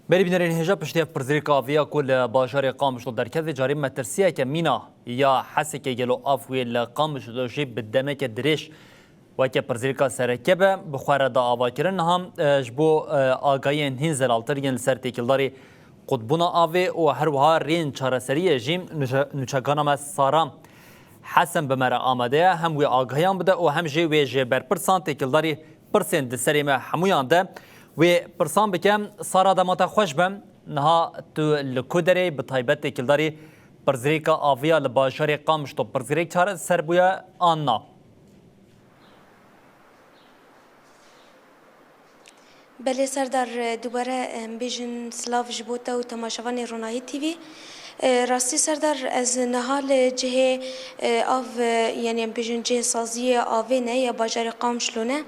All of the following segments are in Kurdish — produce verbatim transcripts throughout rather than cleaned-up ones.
Berî bînerên hêja, piştî ev pirsgirêka aviya ku li bajarê Qamişlo derket, vê carî metirsiyeke mîna ya Hesekê, gelo av wê li Qamişlo jî bi demeke dirêj weke pirsgirêka sereke be, bi xwe re da avakirin? Niha, e, ji bo, e, agahiyên hîn zelaltir yên li ser têkildarî qutbûna avê û her wiha rêyên çareseriyê jî nûçe-, nûçegana me Sara Hesen bi me re amade ye, hem wê agahiyan bide û hem jî wê ji berpirsan têkildarî pirsên di serê me hemûyan de wê pirsan bike. Sara, dema te xweş be. Niha tu li ku derê, bi taybet têkildarî pirsgirêka aviya li bajarê Qamişlo, pirsgirêk çareser bûye an na? Belê Serdar, e, dubare em bêjin silav ji bo te û temaşevanê Ronahî T V. E, rastî Serdar, ez niha li cihê, e, av, e, yanî em bêjin cihê saziyê avê ne ya bajarê Qamişlo ne.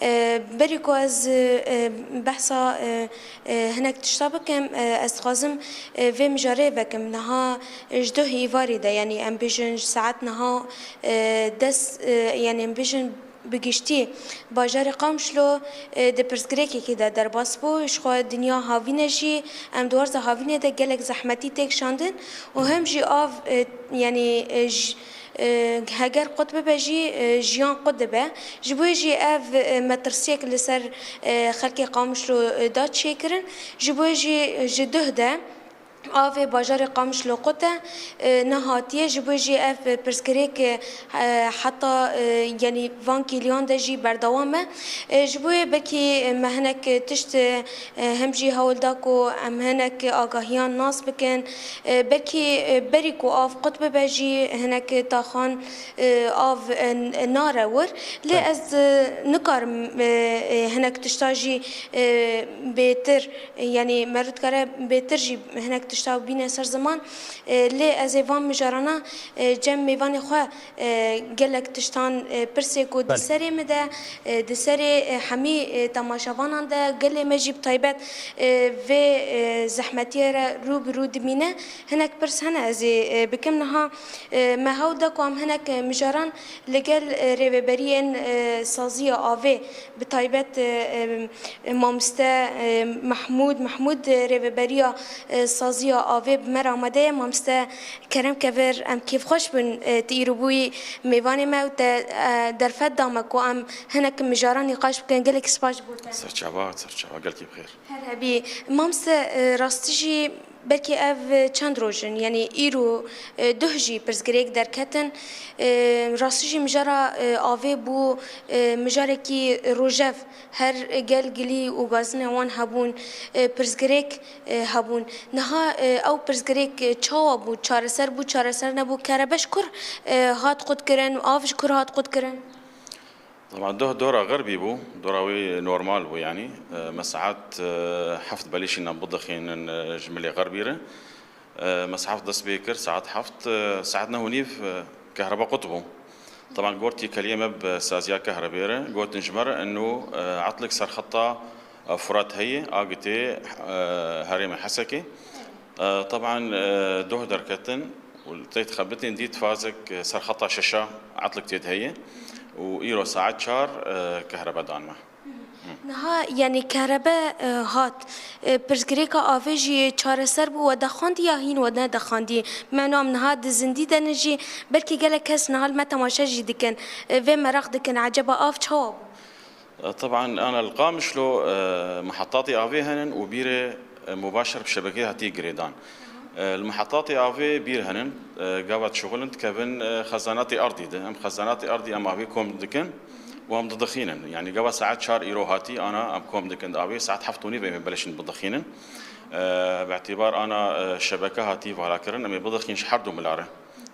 E, berî ku ez, e, behsa, e, e, hinek tişta bikim, e, ez dixwazim, e, vê mijarê vekim. Niha, e, ji duh îvarî de, yanî em bêjin ji saet niha, e, des, e, yanî em bêjin bi giştî bajarê Qamişlo, e, di pirsgirêkekê de derbas bû. Ji xwe dinya havîne jî, em di warza havînê de gelek zehmetî têk şandin û hem jî av, e, yanî, e, j-, e, heger qut bibe jî, e, jiyan qut dibe. Ji bo yê jî ev, e, metirsiyek li ser, e, xelkê Qamişlo, e, da çêkirin. Ji bo yê jî, e, ji duh de avê bajarê Qamişlo qut e, e, nehatiye. Ji bo jî ev pirsgirêk, e, heta, e, yanî van kêliyan de jî berdewam e. E, ji bo yê belkî me hinek tişt, e, hem jî hewl da ku em hinek agahiyan nas bikin. E, belkî, e, berî ku av qut bibe jî hinek taxan, e, av, e, nare wir. Lê ez, e, nikarim, e, e, hinek tişta jî, e, bêtir, e, yanî meriv dikare bêtir jî hinek tişta bîne ser ziman. E, lê ez ê van mijarana, e, cem mêvanê xwe, e, gelek tiştan, e, pirsê ku di Belê. serê min de, e, di serê, e, hemî, e, temaşevanan de, gelê me jî bi taybet, e, vê, e, zehmetiyê re rû bi rû dimîne. Hinek pirs hene ez ê, e, bikim niha. E, me hewl da ku em hinek, e, mijaran li gel, e, rêveberiyên, e, saziya avê, bi taybet, e, e, mamoste, e, Mehmûd, Mehmûd, e, rêveberiya, e, saziya avê bi me re amade ye. Mamoste Kerem Kevir, em kêfxweş bûn, e, tu îro bûyî mêvanê me û te, e, derfet da me ku em hinek mijaran nîqaş bikin. Gelekî spas ji bo te. Serçava, serçava, gelkî bi xêr. Her hebî. Mamoste, e, rastî jî belkî ev çend roj in, yanî îro, e, duh jî pirsgirêk derketin. E, rastî jî mijara, e, avê bû, e, mijarekî rojev. Her gel gilî û gazinê wan hebûn, e, pirsgirêk, e, hebûn. Niha, e, ew pirsgirêk, e, çawa bû? Çareser bû, çareser nebû? Kerebe ji kur, e, hat qutkirin? Av ji kur hat qutkirin? Taban doh dora xerbî bû, dora wî normal bû yanî. E, me saet, e, heft belê şîna bidixînin, e, ji milê xerbî re. E, me saet heft dest pê kir, saet heft, e, saet neh û nîv, e, kehreba qut bû. Taban gortî keliyê me bi saziya kehrebê re, gotin ji me re eno, e, etlik ser xeta, e, Furat heye, a gitê, e, herêmê Hesekê. E, taban, e, doh derketin û tê dixebitên dît fazek, e, ser xeta şeşa etlik tê de heye û îro saet çar, e, kehrebe dan me. Niha, yanî kerebe, e, hat, e, pirsgirêka avê jî çareser bû, we dexandî ya hîn we nedexandî? Meno em niha di zindî de ne jî, belkî gelek kes niha li me temaşe jî dikin, e, vê meraq dikin, eceba av çawa bû? E, teban, ana li Qamişlo, e, mihetatê avê henin û bîrê, e, mubaşer bi şebekeyê hatiye girêdan. E, li mihetatê avê bîr henin, e, gava dişuxulin dikevin, e, xezanatê erdî de. Em xezanatê erdî em avê kom dikin û em didixînin. Yanî gava saet çar îro hatî, ana em kom dikin di avê, saet heft û nîv em ê beleşin bidixînin. E, bi îtîbar ana, e, şebeke hatî valakirin, em ê bidixîn ji her du milarê.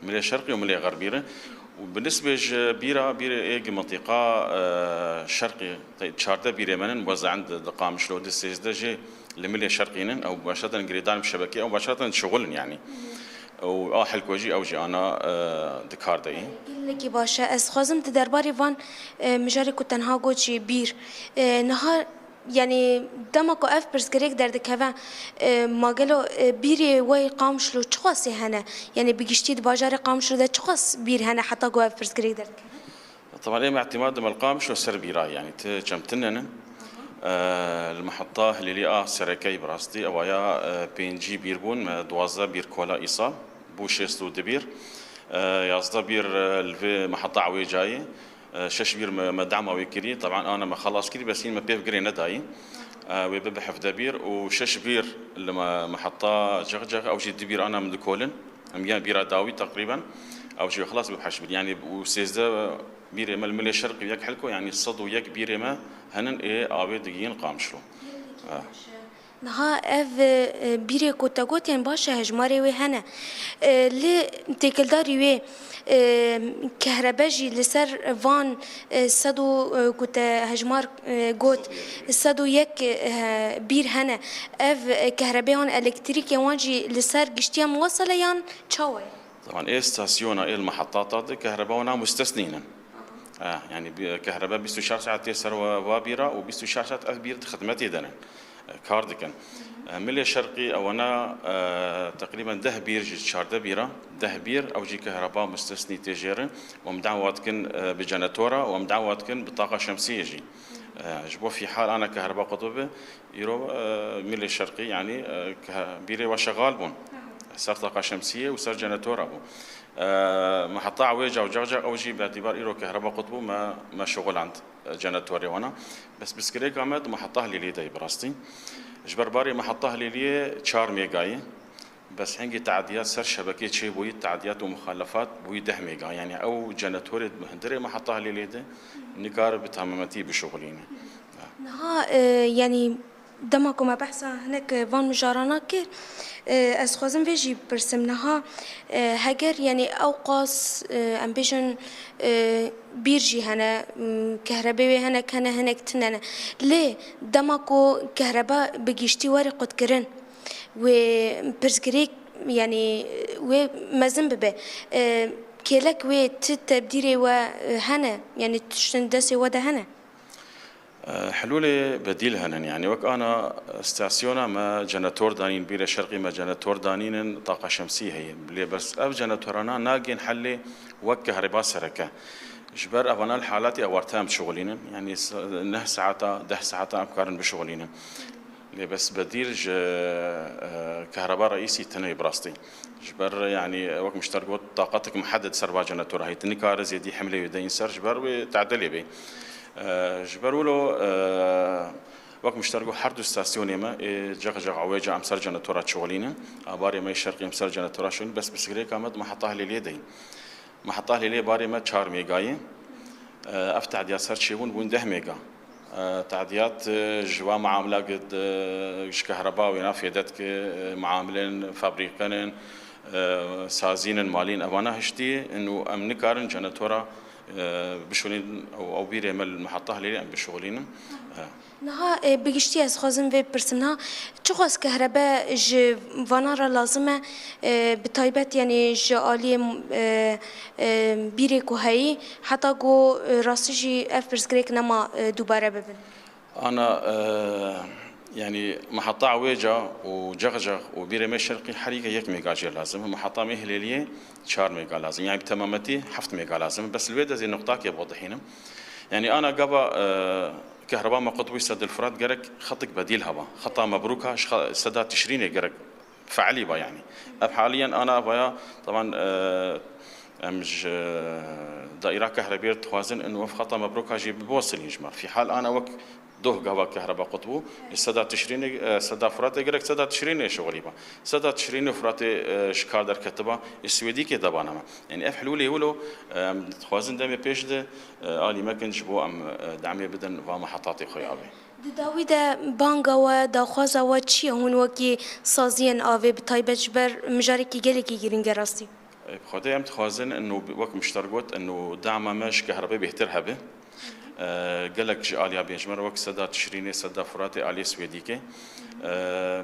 Milê Şerqî û Milê Xerbî re. Û bi nisbê ji bîra, bîrê ê gi mintîqa, e, Şerqî, te-, çardeh bîrê me nin, wezan di, di Qamişlo, di sêzdeh jê li Milê Şerqî nin, ew başatan girêdan bi şebekê, ew başatan şixulin yanî. Û a Hilko jî, ew jî ana, e, di kar de yî. Gelekî baş e. Ez dixwazim di derbarê van, e, mijarê ku tenha got jî bîr. E, niha Yanî dema ku ev pirsgirêk derdikeve, e, ma gelo, e, bîrê we yê Qamişlo çiqasî hene? Yanî bi giştî di bajarê Qamişlo de çiqas bîr hene heta ku ev pirsgirêk derdikeve? Teban ê me îtîmad dime li Qamişlo ser bîra, yanî ti çem tune ne. E, li meheta Hilêlî a serekeyî bi rastî, ewa ya, e, pêncî bîr bûn, me duwazdeh bîr kola îsal, bû şêst û du bîr. E, yazdeh bîr, e, li vê meheta Ewêcayê, e, şeş bîr me, me dema wê kirî. Teban ana me xelas kirî, bes hîn me pêv girê nedayî. E, wê bibe hevdeh bîr û şeş bîr li me, meheta Cexcex, ew jî du bîr ana min dikolin. Em yan bîra dawî teqrîben, ew jî xelas bû heşt bîr. Yanî û sêzdeh bîrê me li Milê Şerqî û yek Hilko, yanî sed û yek bîrê me henin ê avê digihîn Qamişlo. Eh. Niha ev, e, bîrê ku te got, yên baş e, hejmarê wê hene. E, lê têkildarî wê, e, kehrebe jî li ser van, e, sed û, e, ku te hejmar, e, got, sed û yek, e, bîr hene. Ev, e, kehrebê wan, elektrîkê wan jî li ser giştiya muwasele yan çawa ye? Teban ê stasyona ê li mehetata de kehreba wana mustesnî ne. Eh, yanî bi-, kehrebe bîst û çar saet tê ser wa, wa bîra û bîst û çar saet ev bîr di xidmetê de ne. Eh, kar dikin. Eh, Milê Şerqî ewana, eh, teqrîben deh bîr ji çardeh bîra, deh bîr, ew jî kehreba mustesnî tê jêrin û em dawa dikin, eh, bi cenetora û em dawa dikin bi taqa şemsiyê jî. Eh, ji bo fîhal ana kehreba qutbî be, îro, eh, Milê Şerqî, yanî, eh, ke-, bîrê we şexal bûn. Ser taqa şemsiyê û ser cenetora bû. Eh, me heta Ewêca û Cexcex ew jî bi îtîbar îro kehreba qut bû, me, me şixuland, eh, cenetorê wana. Bes pirsgirêka me di meheta Hilêliyê de ye bi rastî. Ji ber barê meheta Hilêliyê çar mega ye. Bes hingê tediyat ser şebekê çêbûyî, tediyat û muxalefat bûyî deh mega. Yanî ew cenetorê di hundirê meheta Hilêliyê de nikare bi temametî bişuxulîne. Niha, e, yanî dema ku me behsa hinek van mijarana kir, e, ez xwazim vê jî bipirsim. Niha, e, heger, yanî ew qas, e, em bêjin, e, bîr jî hene, m, kehrebê wê hinek hene, hinek tune ne. Lê dema ku kehreba bi giştî were qutkirin, wê pirsgirêk, yanî wê mezin bibe. E, kêlek wê ti tebdîrê we, e, hene, yanî tiştin destê we de hene? E, hilûlê bedîl henin, yanî wek ana stasyona me cenetor danîn, bîrê şerqî me cenetor danînin, taqa şemsî heye. Lê bes ev cenetorana nagên helê wek kehreba sereke. Ji ber evana li halatê ewarte em dişuxulînin, yanî s-, neh saeta, deh saeta em karin bişuxulînin. Lê bes bedîl ji, e, kehreba reîsî tune ye bi rastî. Ji ber, yanî, wek mişter got, taqetek mihedded ser va cenetora heye. Tu nikare zêdî hemlê wê deyîn ser, ji ber wê tedilê bê. E, ji ber wilo, e, wek mişter got, her du stasyonê me, ê Cexcex Ewêca em ser cenetora çixulînin. A barê me yê şerqî em ser cenetora çixulînin. Bes pirsgirêka me di meheta Hilêliyê de ye. Meheta Hilêliyê barê me çar mega ye. E, ev tediyat ser çêbûn bûn deh mega. E, tediyat, e, ji va muamela gi di, ji kehreba wêna fêde dike, e, muamilên fabrîqenin, e, sazînin, malîn, evana hiştî in û em nikarin cenetora, e, bişuxulînin û ew bîrê me li meheta Hilêliyê em bişuxulînin. E. Niha, e, bi giştî ez xwazim vê bipirsim. Niha çiqas kehrebe ji vana re lazim e, e, bi taybet, yanî ji aliyê, e, e, bîrê ku heyî, heta ku, e, rastî jî ev pirsgirêk nema, e, dubare bibin? Ana, e, yanî meheta Ewêca û Cexcex û bîrê me şerqî herî ke yek mega jê lazim e. Meheta me Hilêliyê çar mega lazim. Yanî bi temametî heft mega lazim e. Bes li wê de zê nuqtakê bo dihînim. Yanî ana gava, e, kehreba me qut bû Sedil Furat gerek xetik bedîl heba. Xeta Mebrûka ji xe-, Seda Tişrînê gerek feilî ba yanî. Ev haliyen ana vaya, teban, e, em ji daîra kehrebê re dixwazin inu ev xeta Mebrûka jî bibosilîn ji me. Fîhal ana wek doh gava kehreba qut bû. Li Seda Tişrînê, e, Seda Furatê gerek Seda Tişrînê şixulî ba. Seda Tişrînê û Furatê, e, ji kar derketiba, ê Swêdîkê debana me. Yanî ev hilûlê wilo, e, em dixwazin demê pêş de, e, alî me kin ji bo em, e, demê bidin va mehetatê xwe ya avê. Di dawî de banga we, daxwaza we çi ye? Hûn wekî saziyên avê bi taybet ji ber mijarekî gelekî girîng e rastî. E, bi Xwedê em dixwazin inu wek mişter got, inu dema me ji kehrebê bêhtir hebe. E, gelek ji aliya bêjmer wek Seda Tişrînê, Seda Furatê, aliyê Swêdîkê. E,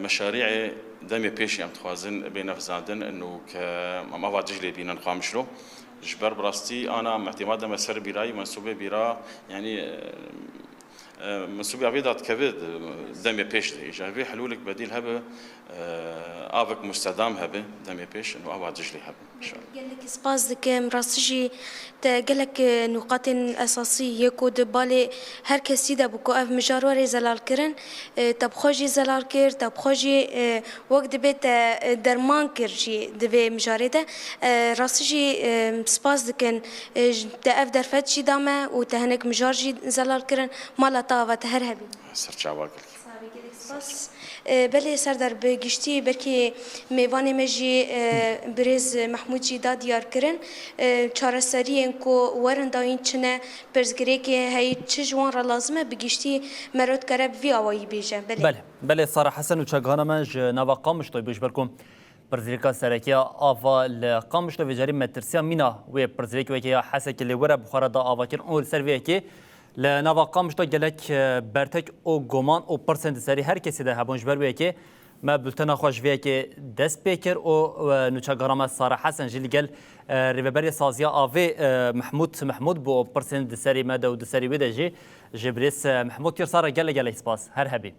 meşarîê demê pêşî em dixwazin bê nefzandin inu ke em ava Diclê bînin Qamişlo. Ji ber bi rastî ana me têma de me ser bîrayî, mensûbê bîra, yanî, e, Minsûbiya vê dadikeve demê pêş de, îja vê hilûlek bedîl hebe, avek mustedam hebe demê pêş û ava Diclê hebe. Gelek spas dikim. Rastî jî te gelek, e, nûqatên esasî yê ku di balê her kesî de bû ku ev mijar were zelal kirin, e, te bi xwe jî zelal kir, te bi xwe jî, e, wek dibê te, e, derman kir jî di vê mijarê de. E, rastî jî, e, spas dikin, e, ji, te ev derfet jî da me û te hinek mijar jî zelal kirin. Mala te ava te her hebî. Ser çava gelek. Spas. E, belê Serdar, bi giştî belkî mêvanê me jî, e, birêz Mehmûd jî da diyar kirin. E, çareseriyên ku werin dayîn çi ne, pirsgirêkê heyî çi ji wan re lazim e, bi giştî mero dikare bi vî awayî bêje. Belê. Belê, belê Sara Hesen û çekgana me ji nava Qamişloyê bû ji ber ku pirsgirêka serekî ya ava li Qamişlo vê carî metirsiya mîna wê pirsgirêk weke ya Hesekê lê were bi xwe re da avakirin û li ser vê yekê li nava Qamişlo gelek, e, bertek û goman û pirsên di serî her kesî de hebûn. Ji ber wê yekê me bultena xwe ji vê yekê dest pê kir û, e, nûçegara me Sara Hesen jî li gel, e, rêveberê saziya avê, e, Mehmûd Mehmûd bû û pirsên di serî me de û di serî wê de jî ji birêz, e, Mehmûd kir. Sara, gelek gelek spas. Her hebî.